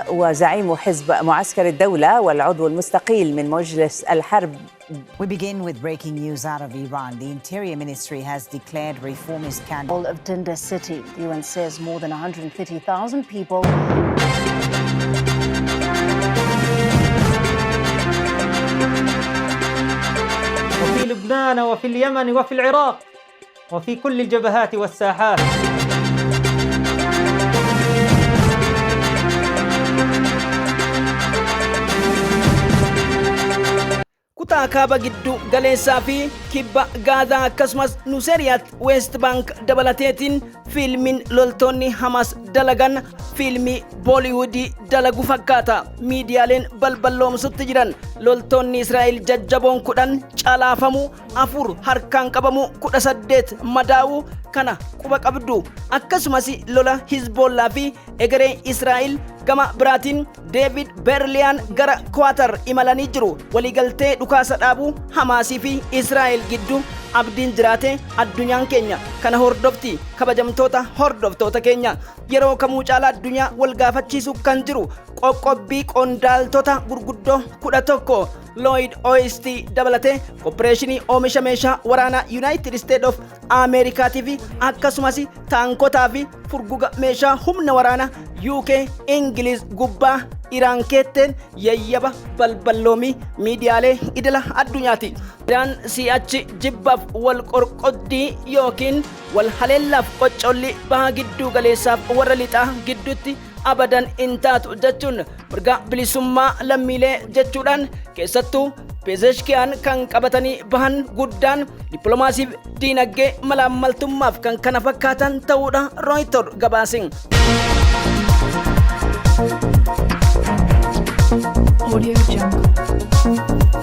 وزعيم حزب معسكر الدولة والعضو المستقيل من مجلس الحرب. We begin with breaking news out of Iran. The Interior Ministry has declared reformist candidate of Dinda City. The UN says more than 130,000 people وفي لبنان وفي اليمن وفي العراق وفي كل الجبهات والساحات. Kutaa kaaba giddu galeessaa fi kibba Gaazaa akkasumas Nuseriyaat West Bank dabalateetiin fiilmiin loltoonni Hamas dalagan fiilmii Booliwudii dalagu fakkaata. Miidiyaaleen balballoomsutti jiran loltoonni Israa'el jajjaboon 10 calaafamu, 4 harkaan qabamu, 18 madaa'uu kana quba qabdu. Akkasumas lola Hizboollaa fi egeree Israa'el. Gama biraatiin Deevid Berliyaan gara Kwaatar imalanii jiru. Waliigaltee dhukaasa dhaabuu Hamaasii fi Israa'el gidduu abdiin jiraate addunyaan keenya kana hordofti. Kabajamtoota hordoftoota keenya, yeroo kamuu caalaa addunyaa wal gaafachiisu kan jiru qoqqobbii qondaaltota gurguddoo 11 Lloyd Austin dabalatee kooppareeshinii oomisha meeshaa waraanaa United States of Ameerikaatii fi akkasumas taankotaa fi furguga meeshaa humna waraanaa UK Ingiliz gubbaa Iraan keetteen yayyaba balballoomii miidiyaalee idila addunyaati. Iraan si'achi jibbaaf wal qorqoddii yookiin wal haleellaaf qoccolli baha gidduu galeessaaf warra lixaa gidduutti abadan hin taatu jechuun mirga bilisummaa lammiilee jechuudhaan keessattuu Pezeshkiyaan kan qabatanii bahan guddaan dippiloomaasiif, diinagdee, malaammaltummaaf kan kana fakkaatan ta'uudha Rooyiter gabaasin. Audio Jungle.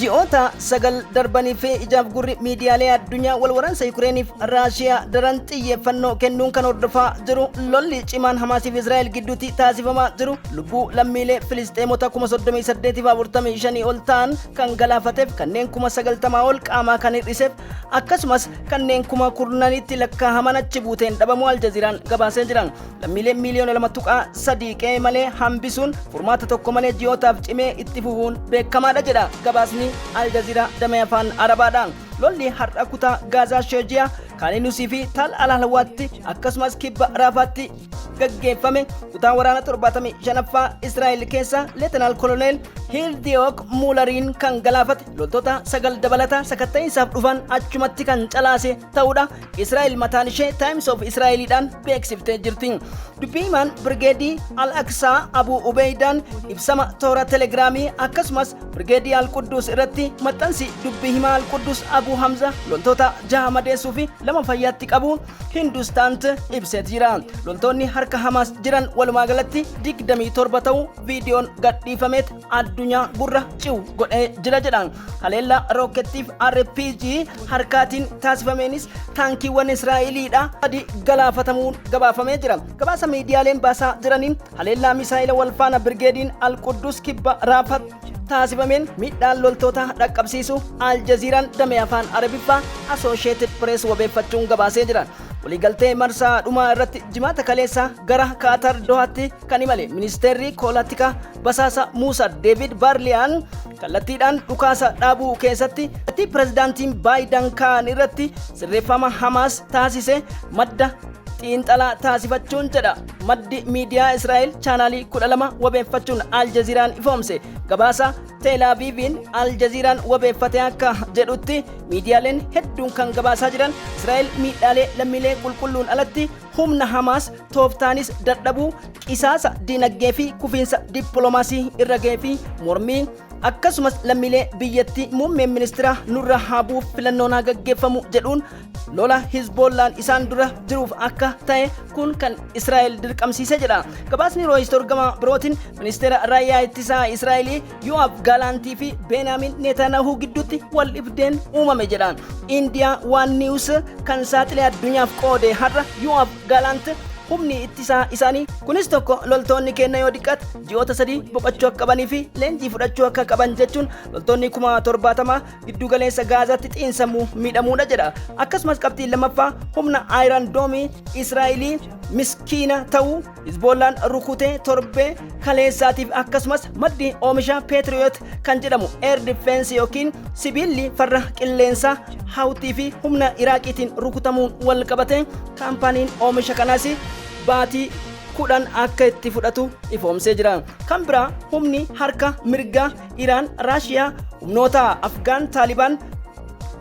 Ji'oota 9 darbanii fi ijaaf gurri miidiyaalee addunyaa wal waraansa Yukireeniif Raashiyaa daran xiyyeeffannoo kennuun kan hordofaa jiru lolli cimaan Hamaasiif Israa'el gidduutti taasifamaa jiru lubbuu lammiilee Filisxeemota 38,045 ol ta'an kan galaafateef, kanneen 90,000 ol qaamaa kan hir'iseef, akkasumas kanneen kuma kurnanitti lakkaa'aman achi buuteen dhabamuu Aljaziiraan gabaasee jiran. Lammiilee miiliyoona 2.3 qe'ee malee hambisuun furmaata tokko malee ji'ootaaf cimee itti fufuun beekamaadha jedha gabaasni Aljaziiraa damee afaan Arabaadhaan. Lolli har'a kutaa Gaazaa Sheejiyaa, Kaaniinusii fi Tal Alhalwaatti akkasumas kibba Raafaatti gaggeeffame kutaa waraana 75ffaa Israa'el keessa Leetanaal Koloneel Hildiyook Muulariin kan galaafate loltoota 9 dabalata sakatta'iinsaaf dhufan achumatti kan calaase ta'uudha Israa'el mataan ishee Times of Israa'eliidhaan beeksiftee jirti. Dubbii himaan Birgeedii Al-Aqsaa Abu Ubeydaan ibsama toora Telegiraamii akkasumas Birgeedii Al-Quddus irratti maxxansi dubbii himaa Al-Quddus Abu Hamza loltoota 6 madeessuu fi 2 fayyaatti qabu Hindustaant ibsee jira. Loltoonni harka Hamaas jiran walumaa galatti 27 ta'uu viidiyoon gadhiifameet addunyaa gurra ciu godhee jira jedha. Haleellaa rookettiif RPG harkaatiin taasifameenis taankiiwwan Israa'eliidha 3 galaafatamuun gabaafamee jira. Gabaasa miidiyaaleen baasaa jiraniin haleellaa misaa'ila walfaana Birgeediin Al-Quddus kibba Raafat taasifameen miidhaan loltoota dhaqqabsiisu Aljaziiraan damee afaan Arabiffaa Associated Press wabeeffachuun gabaasee jira. Waliigaltee marsaa dhumaa irratti jimaata kaleessa gara Kaatar Dohaatti kan imale ministeerri koolatika basaasa Muusa Deevid Baarliyaan kallattiidhaan dhukaasa dhaabuu keessatti pirezidaantiin Baayidan kaan irratti sirreeffama Hamaas taasise madda xiinxalaa taasifachuun jedha maddi miidiyaa Israa'el chaanaalii 12 wabeeffachuun Aljaziiraan ifoomse. Gabaasa Teelaaviiviin Aljaziiraan wabeeffate akka jedhutti miidiyaaleen hedduun kan gabaasaa jiran Israa'el miidhaalee lammiilee qulqulluun alatti humna Hamaas tooftaanis dadhabuu, qisaasa diinagdee fi kufiinsa dippiloomaasii irra ga'ee fi mormii akkasumas lammiilee biyyattii muummeen ministeera nurra haa bu'uuf filannoon haa gaggeeffamu jedhuun lola Hizboollaan isaan dura jiruuf akka ta'e kun kan Israa'el dirqamsiise jedha. Gabaasni Rooyistoor gama birootiin ministeera raayyaa ittisaa Israa'elii Yo'aab Gaalaantii fi Beenaamin Netanyaahuu gidduutti wal dhibdeen uumame jedha. Indiyaa Waan Niwus kan saaxilee addunyaaf qoode har'a Yo'aab Gaalaant Humni ittisaa isaanii kunis tokko loltoonni keenya yoo diqqaate ji'oota 3 boqochuu akka qabanii fi leenjii fudhachuu akka qaban jechuun loltoonni 70,000 giddu galeessa Gaazaatti xiinsammuu miidhamuudha jedha. Akkasumas qabxiin lammaffaa humna Iron Dome Israa'elii miskiina ta'uu Hizboollaan rukutee torbee kaleessaatiif, akkasumas maddi oomisha Patriot kan jedhamu air defense yookiin sibiilli farra qilleensaa Hawtii fi humna Iraaqiitiin rukutamuun wal qabate kaampaaniin oomisha kanaas baatii 10 akka itti fudhatu ifoomsee jira. Kan biraa humni harka mirgaa Iraan, Raashiyaa, humnoota Afgaan Taalibaan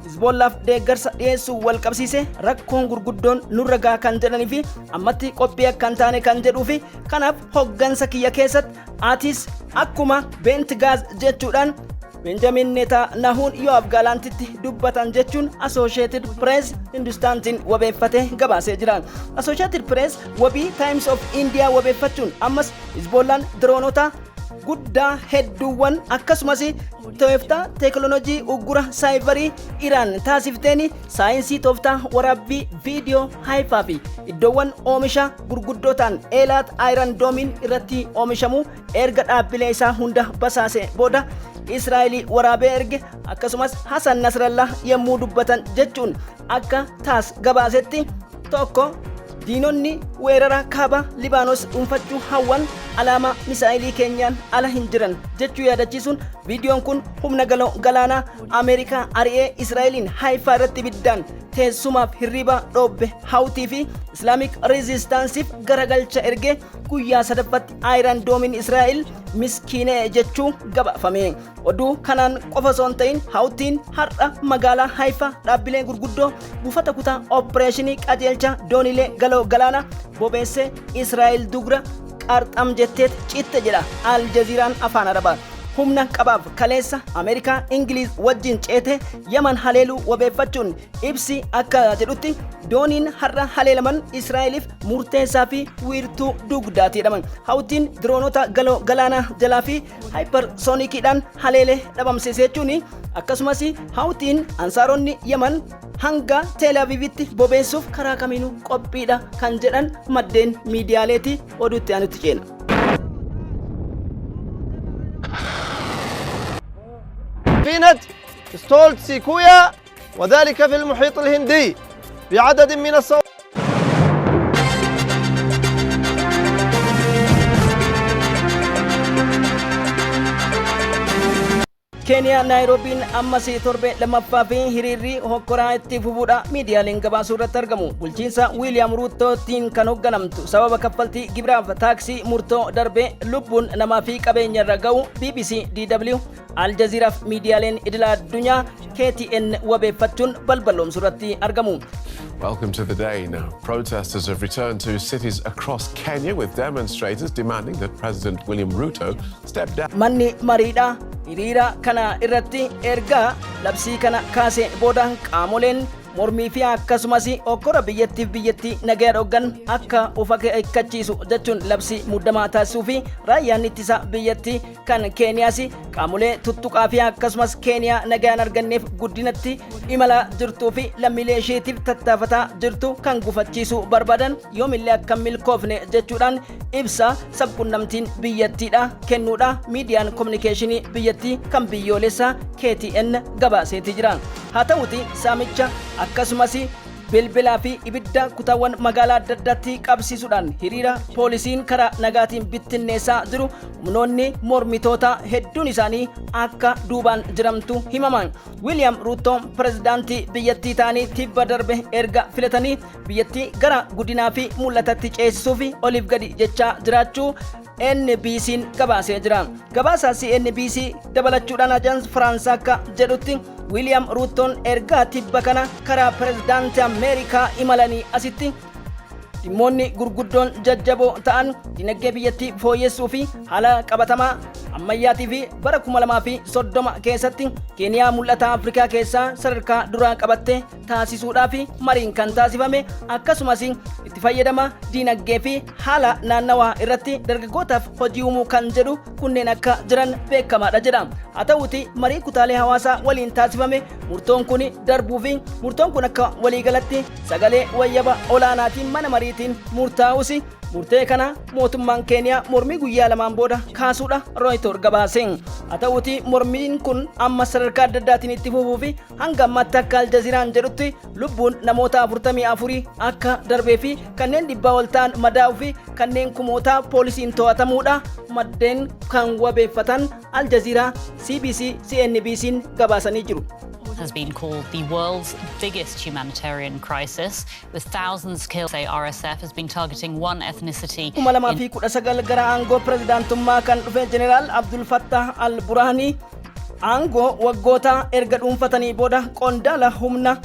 Hizboollaaf deeggarsa dhiyeessuu wal qabsiise rakkoon gurguddoon nurra gaa kan jedhanii fi ammatti qophii akka hin taane kan jedhuu fi kanaaf hoggansa kiyya keessatti atis akkuma Beent Gaaz jechuudhaan Benjamin Netanyahuun Yoav Gaalaantitti dubbatan jechuun Associated Press Hindustaantiin wabeeffatee gabaasee jira. Associated Press wabii Times of India wabeeffachuun ammas Hizboollaan diroonota guddaa hedduuwwan akkasumas tooftaa teekinooloojii uggura saayibarii Iraan taasifteen saayinsii tooftaa waraabbii viidiyoo Haayifaa fi iddoowwan oomisha gurguddoo ta'an Eelaat Iron Doomiin irratti oomishamu erga dhaabbilee isaa hunda basaase booda Israa'elii waraabee erge, akkasumas Hasan Nasrallah yommuu dubbatan jechuun akka taas gabaasetti, tokko diinonni weerara kaaba Libaanos dhuunfachuu hawwan alaamaa misaa'ilii keenyaan ala hin jiran jechuu yaadachiisuun, viidiyoon kun humna galoo galaanaa Ameerikaa ari'ee Israa'eliin Haayifaa irratti ibiddaan teessumaaf hirriba dhoobbe Hawtii fi Islamic Resistanceif garagalcha ergee guyyaa sadaffaatti Iron Doomiin Israa'el miskiinee jechuu gabaafame. Oduu kanaan qofa osoo hin ta'in, Hawtiin har'a magaalaa Haayifaa dhaabbilee gurguddoo buufata kutaa opereeshinii qajeelcha dooniilee galoo galaanaa bobeessee Israa'el dugra qarxam jetteet citte jedha Al Jazeeraan afaan Arabaa. Humna qabaaf kaleessa Ameerikaa Ingiliiz wajjin ceete Yaman haleeluu wabeeffachuun ibsi akka jedhutti, dooniin har'a haleelaman Israa'eliif murteessaa fi wiirtuu dugdaati jedhaman. Hawtiin diroonota galoo galaanaa jalaa fi haayipparsoonikiidhaan haleelee dhabamsiise jechuun, akkasumas Hawtiin ansaaronni Yaman hanga Teel Aviivitti bobeessuuf karaa kamiinuu qophiidha kan jedhan maddeen miidiyaaleeti. Oduutti aanutti ceena. سفينة ستولت سيكويا وذلك في المحيط الهندي بعدد من الصواريخ. Keeniyaa Naayiroobiin ammas torbe lammaffaa fi hiriirri hokkoraa itti fufuudha miidiyaaleen gabaasuu irratti argamu. Bulchiinsa Wiiliyaam Ruuttootiin kan hoogganamtu sababa kaffaltii gibiraaf taaksii murtoo darbee lubbuun namaa fi qabeenya irra ga'u BBC, DW, Al Jazeeraaf miidiyaaleen idila addunyaa KTN wabeeffachuun balballoomsuu irratti argamu. Welcome to the day. Now, protesters have returned to cities across Kenya, with demonstrators demanding that President William Ruto step down. Manni mariidha hiriira kana irratti ergaa labsii kana kaase booda qaamoleen mormii fi akkasumas okkora biyyattiif biyyattii nagaya dhoggan akka of akeekkachiisu jechuun labsii muddamaa taasisuu fi raayyaan ittisa biyyattii kan Keeniyaas qaamolee tuttuqaa fi akkasumas Keeniyaa nagayaan arganneef guddinatti imala jirtuu fi lammiilee isheetiif tattaafataa jirtu kan gufachiisuu barbaadan yoomillee akka milkoofne jechuudhaan ibsa sabqunnamtiin biyyattiidha kennuudha miidiyaan kominikeeshinii biyyattii kan biyyoolessaa KTN gabaaseeti jira. Haa ta'uti saamicha akkasumas bilbilaa fi ibidda kutaawwan magaalaa adda addaatti qabsiisuudhaan hiriira poolisiin karaa nagaatiin bittinneessaa jiru humnoonni mormitoota hedduun isaanii akka duubaan jiramtu himama. Wiiliyaam Ruuttoo pirezidaantii biyyattii ta'anii tibba darbe erga filatanii biyyattii gara guddinaa fi mul'atatti ceesisuuf oliif gadi jechaa jiraachuu NBC'n gabaasee jira. Gabaasa CNBC dabalachuudhaan Ajaans Firaansaa akka jedhutti, Wiiliyaam Ruuttoon ergaa tibba kana karaa pirezidaantii Ameerikaa imalanii asitti dhimmoonni gurguddoon jajjaboo ta'an dinagdee biyyattii fooyyessuu fi haala qabatamaa ammayyaatii fi bara 2030 keessatti Keeniyaa mul'ata Afrikaa keessaa sadarkaa duraa qabattee taasisuudhaaf mariin kan taasifame, akkasumas itti fayyadama dinagdee fi haala naannawaa irratti dargaggootaaf hojii uumuu kan jedhu kunneen akka jiran beekamaadha jedha. Haa ta'uuti marii kutaalee hawaasaa waliin taasifame murtoon kun darbuu fi murtoon kun akka waliigalatti sagalee wayyaba olaanaatiin mana mariitiin murtiitiin murtaa'us, murtee kana mootummaan Keeniyaa mormii guyyaa 2n booda kaasuudha Rooyitoor gabaase. Haa ta'uuti mormiin kun amma sadarkaa adda addaatiin itti fufuu fi hanga ammaatti akka Aljaziiraan jedhutti lubbuun namoota 44 akka darbee fi kanneen 100 ol ta'an madaa'uu fi kanneen kumootaa poolisiin to'atamuudha maddeen kan wabeeffatan Aljaziiraa, CBC, CNBC'n gabaasanii jiru. Has been called the world's biggest humanitarian crisis, with thousands killed. Say RSF has been targeting one ethnicity. 2019 gara aangoo pirezidaantummaa kan dhufe Jeneraal Abdul Fattah al Burhaanii aangoo waggoota erga dhuunfatanii booda qondaala humna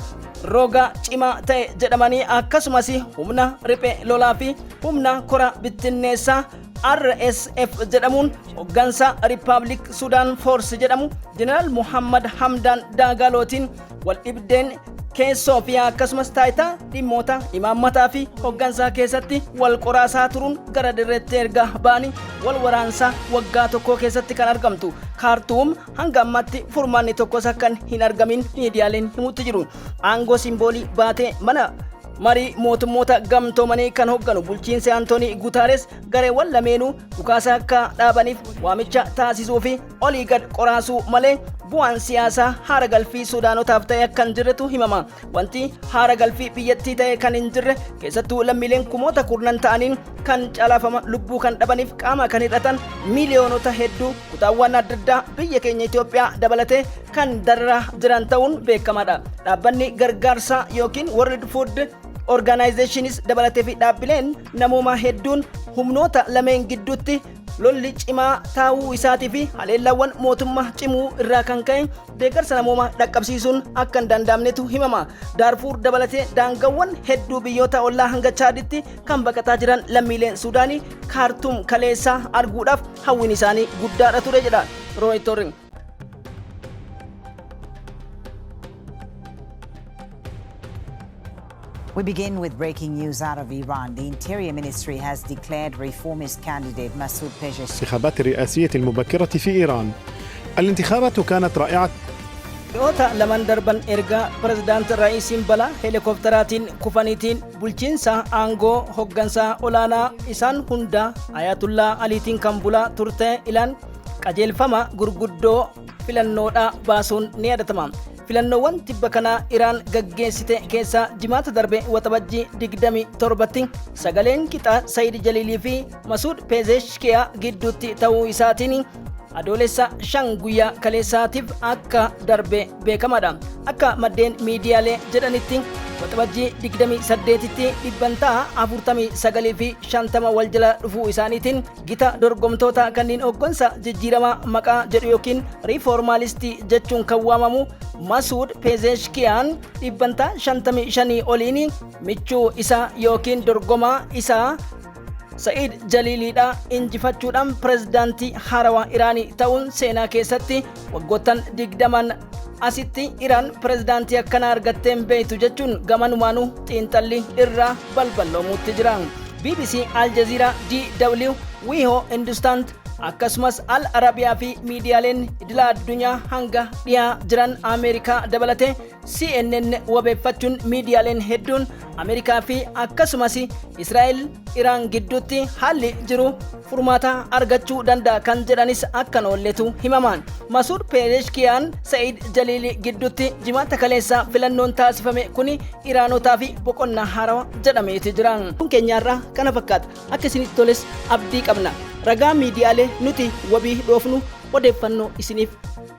roga cimaa ta'e jedhamanii, akkasumas humna riphee lolaa fi humna kora bittinneessaa RSF jedhamuun hoggansa Republic Sudan Force jedhamu Jeneraal Muhammad Hamdan Daagalootiin wal dhibdeen keessoo fi akkasumas taayitaa dhimmoota imaammataa fi hoggansaa keessatti wal qoraasaa turuun gara dirreetti erga ba'anii wal waraansaa waggaa tokko keessatti kan argamtu Kaartuum hanga ammaatti furmaanni tokkos akka hin argamin miidiyaaleen himutti jiru. Aangoo simboolii baatee mana marii mootummoota gamtoomanii kan hogganu bulchiinsi Antoonii Gutaares gareewwan lameenuu dhukaasa akka dhaabaniif waamicha taasisuu fi olii gad qoraasuu malee bu'aan siyaasaa haara galfii Suudaanotaaf ta'e akka hin jirretu himama. Wanti haara galfii biyyattii ta'e kan hin jirre, keessattuu lammiileen kumoota kurnan ta'aniin kan calaafama lubbuu kan dhabaniif qaama kan hir'atan miiliyoonota hedduu kutaawwan adda addaa biyya keenya Itoophiyaa dabalatee kan dararaa jiran ta'uun beekamaadha. Dhaabbanni gargaarsaa yookiin World Food Organizationis dabalatee fi dhaabbileen namoomaa hedduun humnoota lameen gidduutti lolli cimaa taa'uu isaatii fi haleellaawwan mootummaa cimuu irraa kan ka'e deeggarsa namoomaa dhaqqabsiisuun akka hin danda'amnetu himama. Daarfuur dabalatee daangaawwan hedduu biyyoota ollaa hanga Chaaditti kan baqataa jiran lammiileen Suudaanii Kaartuum kaleessaa arguudhaaf hawwiin isaanii guddaadha ture jedha Rooyitoor. We begin with breaking news out of Iran. The Interior Ministry has declared reformist candidate Masoud Pezeshkian الانتخابات الرئاسية المبكرة في إيران. الانتخابات كانت رائعة. Ji'oota laman darban erga pirezidaant Raa'isiin balaa heelikooftaraatiin kufaniitiin bulchiinsa aangoo hoggansaa olaanaa isaan hunda Ayatullaa Aliitiin kan bulaa turte ilaan qajeelfama gurguddoo filannoodhaa baasuun ni yaadatama. Filannoowwan tibba kanaa Iraan gaggeessite keessaa Jimaata darbe Waxabajjii 27tti sagaleen qixa Sayid Jaliilii fi Masuud Peezeshkiyaa gidduutti ta'uu isaatiin Adoolessa 5 guyyaa kaleessaatiif akka darbe beekamaadha. Akka maddeen miidiyaalee jedhanitti Waxabajjii 28tti dhibbantaa 49 fi 50 wal jala dhufuu isaaniitiin gita dorgomtoota kanneen hoggansa jijjiiramaa maqaa jedhu yookiin riiformaalistii jechuun kan waamamu Masuud Peezeshkiyaan dhibbantaa 55 oliin michuu isaa yookiin dorgomaa isaa Sa'iid Jaliiliidha injifachuudhaan pirezidaantii haarawaa Iraanii ta'uun seenaa keessatti waggoottan 20n asitti Iraan pirezidaantii akkanaa argatteen beektu jechuun gamanumaanuu xiinxalli irraa balbaloomuutti jira. BBC, Al Jazeera, DW, Wiihoo, Hindustan akkasumas Al Arabiyaa fi miidiyaaleen idila addunyaa hanga dhiyaa jiran Ameerikaa dabalatee CNN wabeeffachuun miidiyaaleen hedduun Ameerikaa fi akkasumas Israa'el Iraan gidduutti haalli jiru furmaata argachuu danda'a kan jedhanis akkan oolletu himamaan. Masuud Peezeshkiyaan Sa'id Jaliili gidduutti Jimaata kaleessa filannoon taasifame kuni Iraanotaa fi boqonnaa haarawaa jedhameeti jira. Kun keenyaarraa kana fakkaata. Akka isinitti toles abdii qabna. Ragaa miidiyaalee nuti wabii dhoofnu odeeffannoo isiniif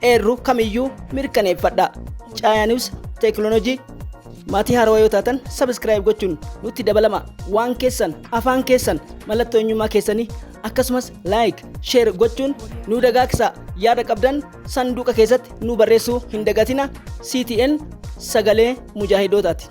eerru kamiyyuu mirkaneeffadha. Caayaa News Teekinooloojii maatii haarawaa yoo taatan subscribe gochuun nutti dabalama. Waan keessan, afaan keessan, mallattoo eenyummaa keessanii akkasumas like, share gochuun nu dagaagsa. Yaada qabdan sanduuqa keessatti nu barreessuu hin dagatina. CTN sagalee mujaahidootaati.